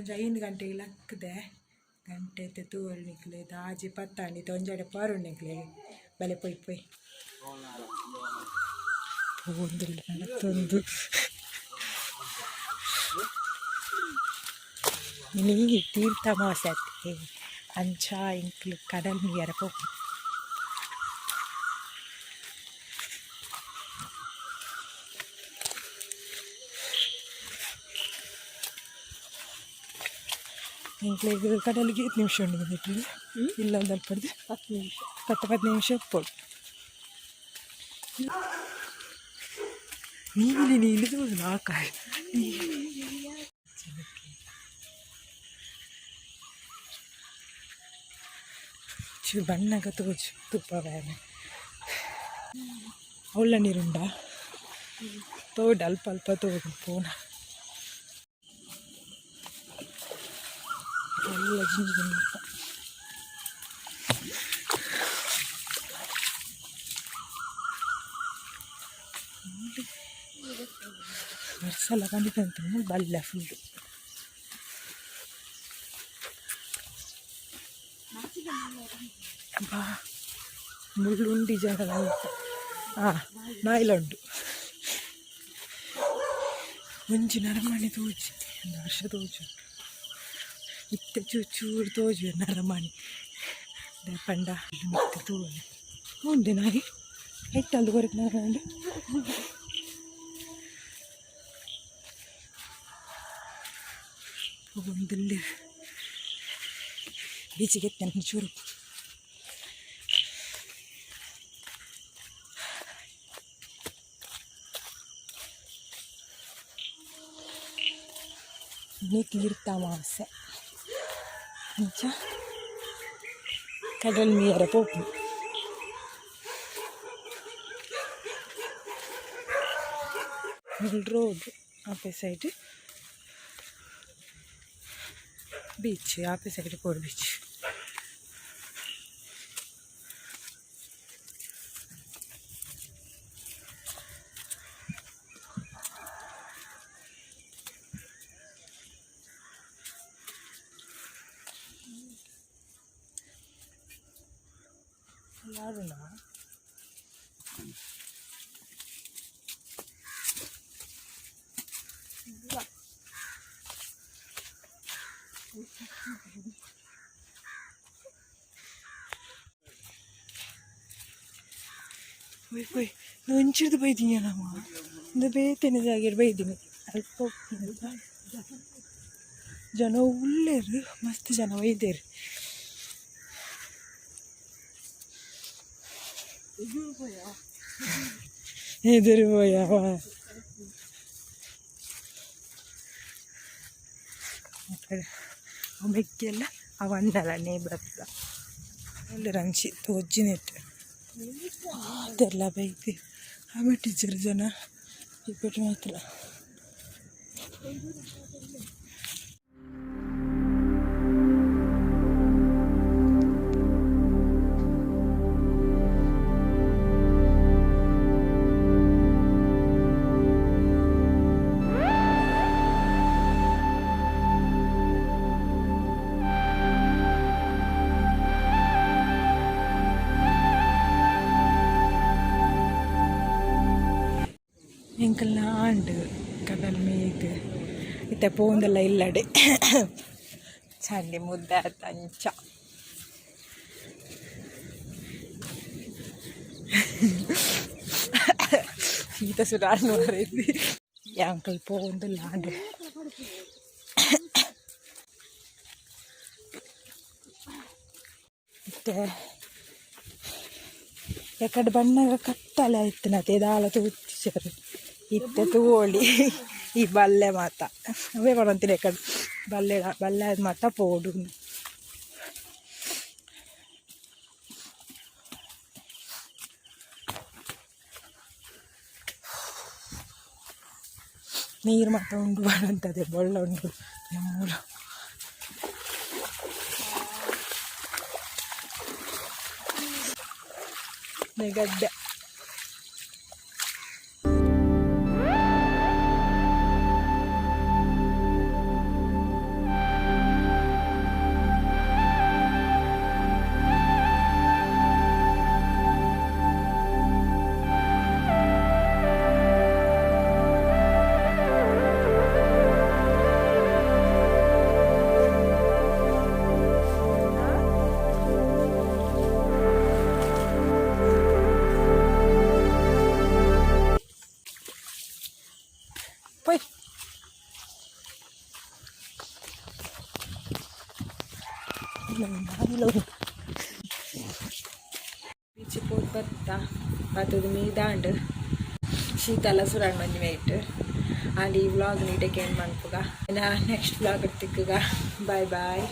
ಒಂಜಿ 5 ಗಂಟೆಗೆ ಲಕ್ಕದೆ ಗಂಟೆ ಇತ್ತೆ ತೂವೊಲಿ ನಿಕ್ಲೆ ಆಜಿ ಪತ್ತಾಂಡ್ ಇತ್ತೆ ಒಂಜಡೆ ಪರುಂಡು ನಿಕ್ಲೆಗ್ ಬಲೆ ಪೋಯಿ ಪೋಯಿ ಪೋವೊಂದುಲ್ಲೆ ನಡತೊಂದು ಇನಿ ತೀರ್ಥ ಅಮಾವಾಸ್ಯೆ ಅತ್ತೆ ಅಂಚ ಎಂಕ್ಲು ಕಡಲ್ ಮೀಯರೆ ಪೋಪುನು. ಎಂಕ್ಲೆಗ್ ಕಡಲ್ಗ್ ಏತ್ ನಿಮಿಷ ಉಂಡು ಬಂದಿಟ್ಟು ಇಲ್ಲ ಅಲ್ಪಡ್ದು 10 ನಿಮಿಷ. 10 10 ನಿಮಿಷ ಉಪ್ಪೊಡು. ನೀಲಿ ನೀಲಿ ತೋಜುಂಡು ಆಕಾಶ. ಚೂರು ಬಣ್ಣಗ ತೋಜು ತುಪ್ಪ ಬೇರೆ ಅವ್ಳ ನೀರುಂಡ ತೋಡು ಅಲ್ಪ ಅಲ್ಪ ತೋಡು ಪೋನ ಎಲ್ಲ ಜಿಂಜಿ ಜಿಂಜಿ. ವರ್ಸಲ ಬಂದಿತ್ತಂತ ಬಲ್ಲೆ ಫುಲ್ಲು. ಅಬ್ಬಾ, ಮುಳ್ಳು ಉಂಡಿ ಜಾಗ. ಹಾಂ, ನಾಯಿಲ ಉಂಡು. ಒಂಜಿ ನರಮಾನಿ ತೋಜಿ, ಒಂದು ವರ್ಷ ತೋಜು. ಇತ್ತೆ ಚೂರು ಚೂರು ತೋಜುವೆ ನರಮಾನಿ. ಪಂಡ ಮಿತ್ತು ತೂವೊಲಿ ಉಂಡೆ ನಾಯಿ ಐತಲ್ದು ಕೊರಕ್ ನರಮಾನಿ ಪೋವೊಂದುಲ್ಲೆರ್. ಬೀಚಿಗೆ ಎತ್ತನ ಚೂರು. ಇನಿ ತೀರ್ಥ ಅಮಾವಾಸ್ಯೆ, ಅಂಚ ಕಡಲ್ ಮೀಯರೆ ಪೋಪುನು. ಮೂಲು ರೋಡ್, ಆಪೆ ಸೈಡ್ ಬೀಚ್, ಆಪೆ ಸೈಡ್ ಪೋಡು ಬೀಚ್. ಯಾರುಂಡ? ಪೋಯ್ ಪೋಯ್, ಒಂಚಿಡ್ದು ಬೈದಿನಿ ನಮ್ಮ. ಇಂದು ಬೇತೆನೆ ಜಾಗೆಡ್ ಬೈದಿನಿ. ಅಲ್ಪ ಜನ ಉಲ್ಲೆರ್, ಮಸ್ತ್ ಜನ ಬೈದೆರ್. ಎದುರು ಪೋಯವ. ಮೆಗ್ಗೆಲ್ಲ ಅವ ಅಣ್ಣಲ ನೇಬರ್ದ ಉಲ್ಲೆರ್. ಅಂಚಿ ತೋಜಿನೆಟ್ ಮಾತೆರ್ಲ ಬೈದೆರ್. ಆಮೆ ಟೀಚರ್ ಜನ ಇಪ್ಪೆಟ್ ಮಾತ್ರ. ಎಂಕಲ್ನ ಆಂಡ್ ಕಡಲ್ ಮೀದ್ ಇತ್ತೆ ಪೋವೊಂದುಲ್ಲ ಇಲ್ಲಡೆ. ಚಂಡಿ ಮುದ್ದೆ ಆತ ಅಂಚ. ಶೀತ ಸುಡಾನ್ ಮಾರೈತಿ. ಎಂಕಲ್ ಪೋವೊಂದುಲ್ಲ ಆಂಡ್. ಇತ್ತೆ ಎಕಡೆ ಬನ್ನಗ ಕತ್ತಲೆ ಆಯ್ತುನತೆ, ದಾಲ ತೂತಿಜೆರ್. ಇತ್ತೆ ತೂವೊಲಿ ಈ ಬಲ್ಲೆ ಮಾತ. ಅವೇ ಪನೊಂತಿನ ಎಕಡೆ ಬಲ್ಲೆ ಬಲ್ಲೆ ಮಾತ ಪೋಡು. ನೀರು ಮಾತ ಉಂಡು ಪನೊಂತದೆ, ಬೊಳ್ಳ ಉಂಡು ಮೂಲು. ಗಡ್ಡೆ. ಪೋಯ್. ಬೀಚ್ ಪೋದು ಬತ್ತ ಬತ್ತದು ಮೀದಾಂಡ್. ಶೀತಲ ಸುರಾಂಡ್ ಮಂಜಿ ಮೈಟ್. ಆಂಡ್ ಈ ವ್ಲಾಗ್ ನೀಟಕ್ಕೆ ಎಂಡ್ ಮನ್ಪುಗ. ನೆಕ್ಸ್ಟ್ ವ್ಲಾಗ್ ತಿಕ್ಕುಗ. Bye boy.